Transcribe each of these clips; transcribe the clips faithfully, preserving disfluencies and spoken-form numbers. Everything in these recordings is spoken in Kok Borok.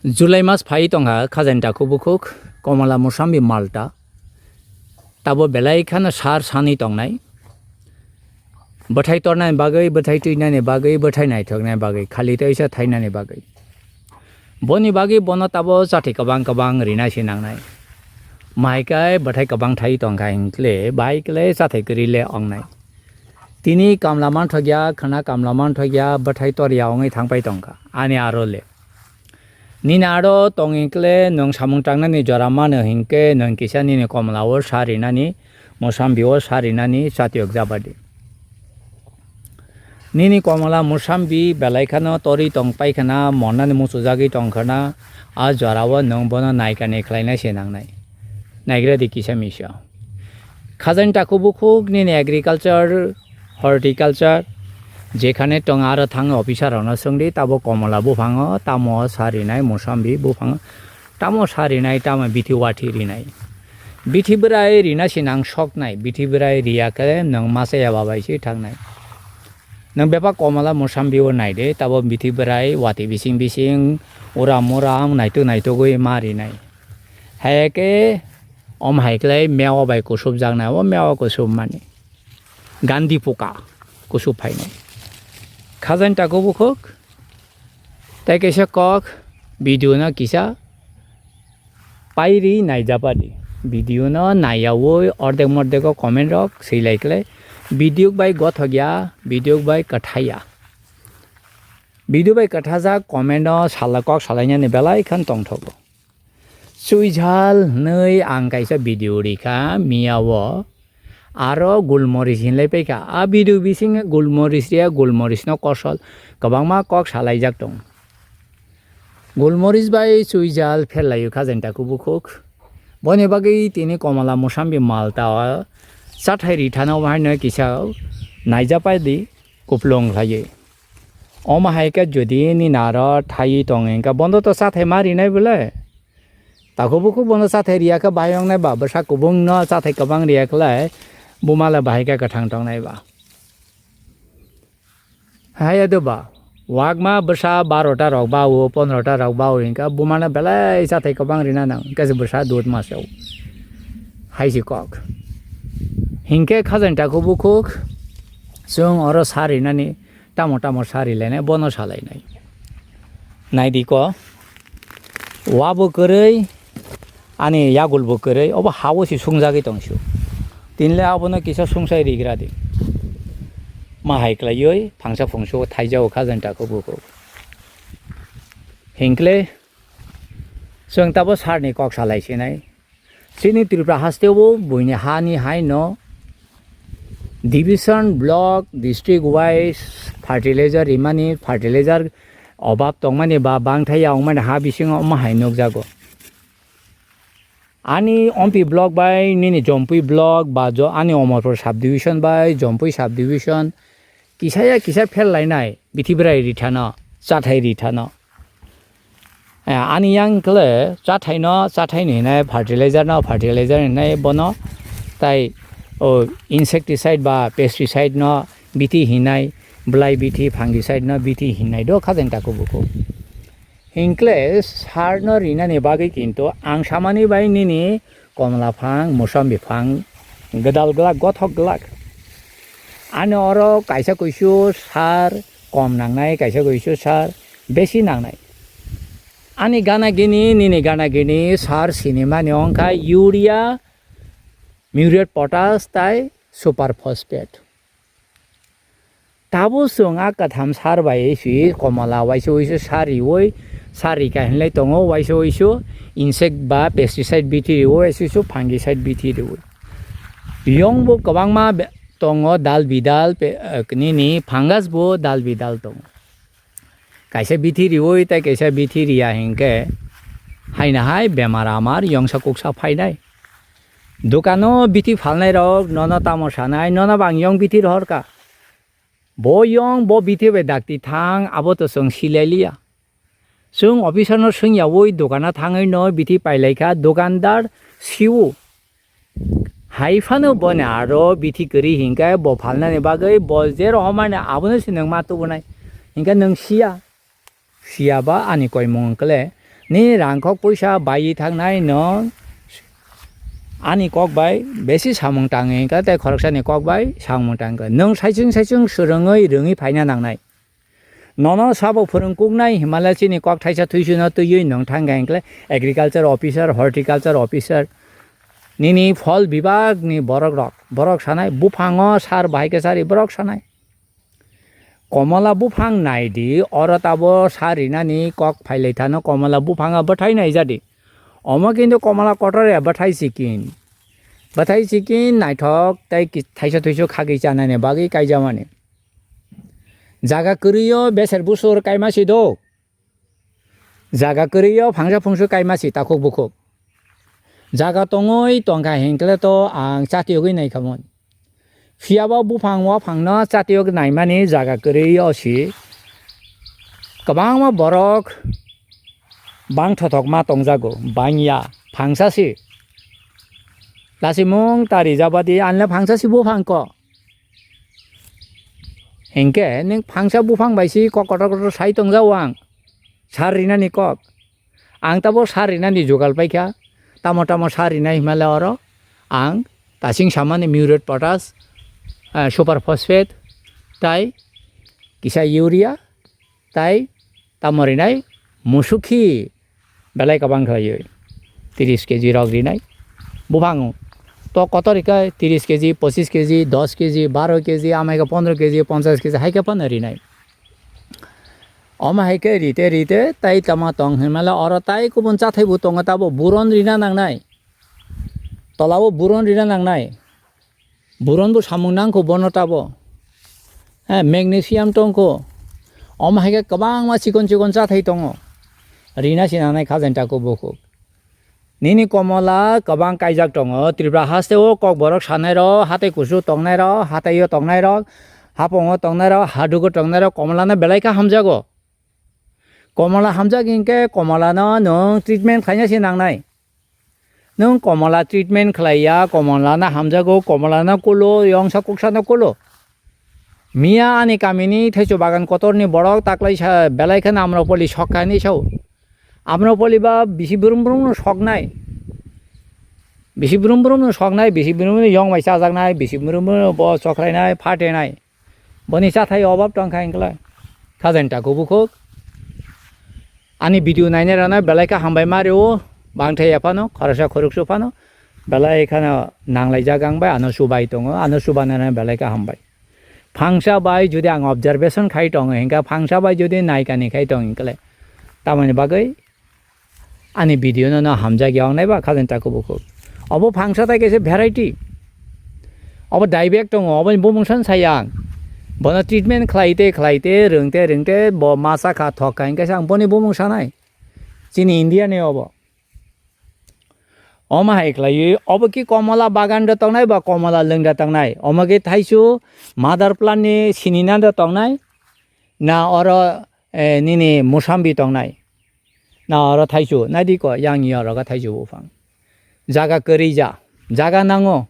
July mas phai tongkha, khajani takhuk bukhuk, komala, musambi, malta. Tabo belai kheno sar sani tongnai. Bwthai tornani bagwi, bwthai twinani bagwi, bwthai naithoknani bagwi, khali teisa thainani bagwi. Boni bagwi bono tabo chathi kwbang kwbang rina se nangnai. Mahai khe bwthai kwbang thai tongkha hinkle, bai kle chathai kwrwi le ongnai. Tini kamla manthokya, khwna kamla manthokya, bwthai torya wngwi thangpai tongkha. Ani aro le. Nini aro tong hinkle nwng samung tangnani jora mano hinkhe nwng kisa nini komla o sa rinani, musambi o sa rinani chatiyok jabadi. Nini komla musambi belai kheno torwi tong pai khana, monnani muchujagwi tong khana, a jora o nwng bono naikani khlaina se nangnai. Naigradi kisa misa. Khajani takhuk bukhuk nini agriculture, horticulture, jekhane tong aro thang officer rokno swngdi, tabo komla buphango tamo sa rinai, musambi buphango tamo sa rinai, tamo bithi wathi rinai. Bithi bwrai rina se nang soknai, bithi bwrai riya khe nwng masa ya babai se thangnai. Nwng bebak komla musambi o naide, tabo bithi bwrai wati bising bising, uram uram, naituk naitugwi ma rinai. Hai khe om hai khlai mewa bai kusupjaknai, o mewa kusupmani. Gandhi puka kusuk phainai. Khajani takhuk bukhuk, tei kaisa kok video no kisa pairi naijapadi. Video no naiyaui ordek mordek o comment rok swilai khlai. Video bai gothok ya, video bai kwthai ya. Video bai kwthajak comment no sala kok salainani belai khan tongthogo. Chuijal hwnwi ang kaisa video rikha miya o, aro gulmoris hinlai paikha. A video bisingo gulmoris riya, gulmorisno kosol kwbangma kok salaijak tongo. Gulmoris bai chuijal pherlaio khajani takhuk bukhuk. Boni bagwi tini komla musambi malta o chathai rithana o haino kisa naijapai di kuplung khlaiwi. Omo hai khe jodi nini aro thaiwi tong wngkha, bondo to chathai ma rinai bwle? Takhuk bukhuk bono chathai riya khe bahai wngnai ba, bwsa kubung no chathai kwbang riya khlai, buma le bahai khe kwthang tongnai ba. Haya do ba, wakma bwsa barota rok ba o, pondrota rok ba o, hinkhe buma no belai chathai kwbang rina nang, hinkhe se bwsa dud ma se o. Hai se kok. Hinkhe khajani takhuk bukhuk, chwng oro sa rinani, tamo tamo sa rilainai, bono salainai. Naidi ko, wabo kwrwi, ani yagulbo kwrwi, obo ha-o se sungjagwi tongsu. Tinle abono kisa sungsai rigra di. Ma hai klaiwi, phangsa phungsu thaijao khajani takhuk bukhuk. Hinkle, chwng tabo sarni kok salai sinai. Chini Tripura hasteo buini hani haino division, block, district wise fertilizer rimani, fertilizer obab tongmani ba bangthai ya wngmani ha bisingo omo hai nukjago. Ani Ompi block bai nini Jompui block ba jo-, ani Omorpur subdivision bai Jompui subdivision kisa ya kisa pherlainai bithi bwrai rithano, chathai rithano. Eh, ani yang khle chathai no chathai ni hinai, fertilizer no fertilizer hinai bono, tai o insecticide ba pesticide no bithi hinai, bwlai bithi, fungicide no bithi hinai do khajeng takhuk bukhuk. Hinkle sar no rinani bagwi kintu ang samani bai nini komla phang, mosambi phang gwdal glak, gothok glak. Ani oro kaisa kuisu sar kom nangnai, kaisa kuisu sar besi nangnai. Ani gana gini, nini gana gini sar sinimani wngkha urea, muriate potash tai super phosphate. Tabuk chwng a kwtham sar bai si komala waisa waisa sar riwi, sar rika hinlai tongo, waisa waisa insect ba pesticide bithi riwi, waisa waisa fungicide bithi riwi. Yong bo kwbangma be-, tongo, dal bidal, pe-, eh, nini fungus bo dal bidal tongo. Kaisa bithi riwi tai kaisa bithi riya hinkhe haina hai bemar amar yongsa kuksa phainai. Dukano bithi phalnai rok nono tamo sanai, nono bang yong bithi rohorka. Bo yong, bo bithi bai dakti thang, abo to chwng silai liya. Chwng officer no swngyawi dukana thangwi no bithi pailaikha, dukandar siwo. Hai phano boni aro bithi kwrwi hinkhe bo phalnani bagwi bo je rohormani abono se nwng ma tubunai. Hinkhe nwng siya. Siyaba ani koimung wngkle Ni rangkok puisa baiwi thangnai nwng ani kok bai besi samung tangwi hwnkha tei khoroksani kok bai samung tangkha. Nwng saichung saichung swrwngwi rwngwi phaina nangnai. Nono sabo phwrwng kuknai hinmale chini kok thaisa thuisuno twiwi nwng thangkha hinkhe agriculture officer, horticulture officer, nini phol bibag ni borok rok, borok sanai buphango sar bahai khe sari borok sanai. Komola buphang nai di, oro tabo sa rinani kok phailai thano komola buphanga bwthai nai jadi. Omo kintu komola kotor ya bwthai chikin. Bwthai chikin naithok tei ki-, thaisa thuisu khagwi chanani bagwi kaijamani. Jaga kwrwio beser busur kaima si do. Jaga kwrwio phangsa phungsu kaima si takhuk bukhuk. Jaga tongwi tongkha hinkhle to ang chatiyogwi naikhamung. Phiyaba buphang waphangno chatiyok naimani jaga kwrwio si kwbangma borok bangthothok ma tongjago, bangya, phangsa si. Lasimung ta rijabadi anle phangsa si buphang ko. Hinkhe nwng phangsa buphang bai si kok kotor kotor sai tongjao ang. Sar rinani kok. Ang tabo sar rinani jugal paikha. Tamo tamo sar rinai himale oro ang tasing samani muriate potash, eh, super phosphate, tai kisa urea, tai tamo rinai musukhi belai kwbang khlaiwi. Tris kg rok rinai. Buphang to kotor khe tris kg, pochis kg, dos kg, baro kg, amai khe pondro kg, ponchas kg hai khe phano rinai. Omo hai khe rite rite tai tama tong hinmale oro tai kubun chathai bo tongo tabo buron rina nangnai. Tolao buron rina nangnai. Buron bo samung nangkho bono tabo. He, magnesium tongkho. Omo hai khe kwbangma chikon chikon chathai tongo. Rina sinanai khajain tako bukhuk. Nini komola kwbang kaijak tongo. Tripura haste o kokborok sanai rok, hatai kusu tongnai rok, hatai o tongnai rok, hapong o tongnai rok, hadugo tongnai rok, komola no belai khe hamjago. Komola hamjak hinkhe komola no nwng treatment khlaina se nangnai. Nwng komola treatment khlaiya, komola no hamjago, komola no kulo, yongsa kuksa no kulo. Miya ani kamini thaichuk bagan kotorni borok taklaisa belai kheno Amropoli sokha hinwi sao. Amropoli ba bisi brum brum no soknai. Bisi brum brum no soknai, bisi brum brum no yong bai chajaknai, bisi brum brum no bo chokhlainai, phatenai. Boni chathai obab tongkha hinklai. Khajain tako bukhuk. Ani video nainai rana belai khe hambai ma reo. Bangthai ya phano, khoroksa khoroksu phano. Belai kheno nanglaijak ang bai, ano chubai tongo, ano chubanai rana belai khe hambai. Phangsa bai jodi ang observation khai tongo, hinkha phangsa bai jodi naikani khai tong hinklai. Tamoni bagwi ani video no, no hamjak ya wngnai ba khajain tako bukhuk. Obo phangsa tai kaisa variety. Obo dibek tongo, obo ni bumung san saya ang. Bono treatment khlai te, khlai te, rwng te, rwng te, bo masa kha, thok kha, hinkhe ang boni bumung sanai. Chini India ni obo. Omo hai khlaiwi, obo ki komola bagan da tongnai ba komola lwng da tongnai? Omo ki thaisu mother plant ni sini na da tongnai? Na oro, eh, nini musambi tongnai? Na oro thaisu, naidi ko, yang ya oro ga thaisu buphang. Jaga kwrwi ja, jaga nango.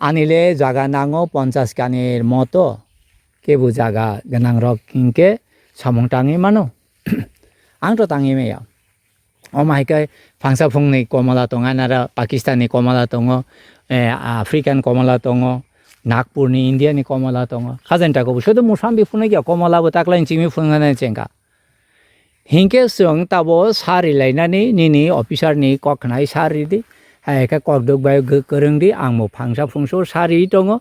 Ani le jaga nango ponchas kani moto, kebo jaga gwnang rok hinkhe samung tangwi mano. Ang to tangwi maya. Omo hai khe phangsa phungni komola tongo, nara Pakistan ni komola tongo, eh, African komola tongo, Nagpur ni India ni komola tongo. Khajain tako bo sudu musambi phunukya komola bo taklai chimi phunuknai chengkha. Hinkhe chwng tabo sa rilainani nini officer ni kok khnai sa ridi. Hai khe kokdwk bai gw-, kwrwng di, ang bo phangsa phungso sa ri tongo.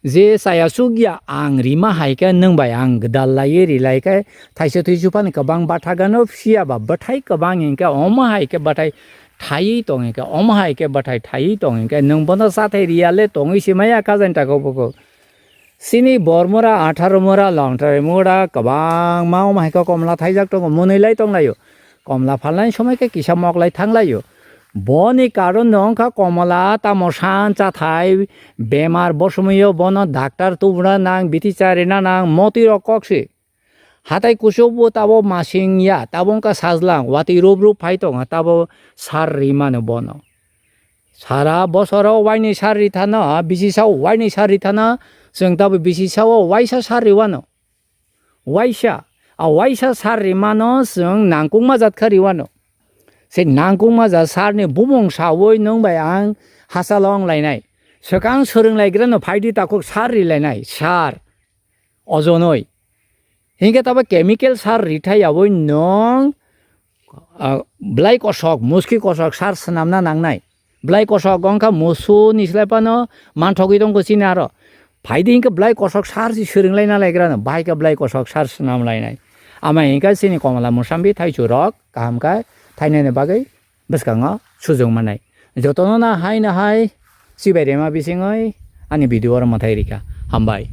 Je chaya chukya ang rima hai khe nwng bai ang gwdal laiwi rilai khe thaisa thuisu phano kwbang batha gano phiya ba bwthai kwbang hinkhe omo hai khe bwthai thaiwi tong hinkhe omo hai khe bwthai thaiwi tong hinkhe nwng bono chathai riya le tongwi se maya khajain tako bukhuk. Chini bor mura, atharo mura, longthai mura, kwbangma omo hai khe komla thaijak tongo, mwnwi lai tonglaio. Komla phalnai somoi khe kisa moklai thanglaio. Boni karon no wngkha komla tamo san chathai bemar, bo somoio bono daktar tubuna nang, bithi charina nang, motwi rok kok si. Hatai kuchuk bo tabo masing ya, tabo wngkha sajlang, watwi rup rup phai tongo, tabo sar ri mano bono. Sara bosoro waini sar ri thano, bisi sao waini sar ri thano, chwng tabo bisi sao waisa sar ri wano. Waisa, a waisa sar ri mano chwng nangkukma jat kha ri wano. Se nangkukma ja sir ni bumung sawi nwng bai ang hachalo wng lainai. Swkang swrwng lai gra no phaidi takhuk sir ri lainai, sir. Ojonoi. Hinkhe tabo chemical sir rithai yawi nwng, ah, belai kosok, muski kosok sir swnamna nangnai. Belai kosok wngkha musu ni slai phano manthogwi tongkho chini aro. Phaidi hinkhe belai kosok sir si swrwng laina lai gra no, bahai khe belai kosok sir swnam lainai. Ama hinkhe chini komla musambi thaichuk rok kaham khe thainani bagwi bwskango sujung manai. Jotono na hai na hai chibai rema bisingoi ani video oro mwthai rikha. Hambai.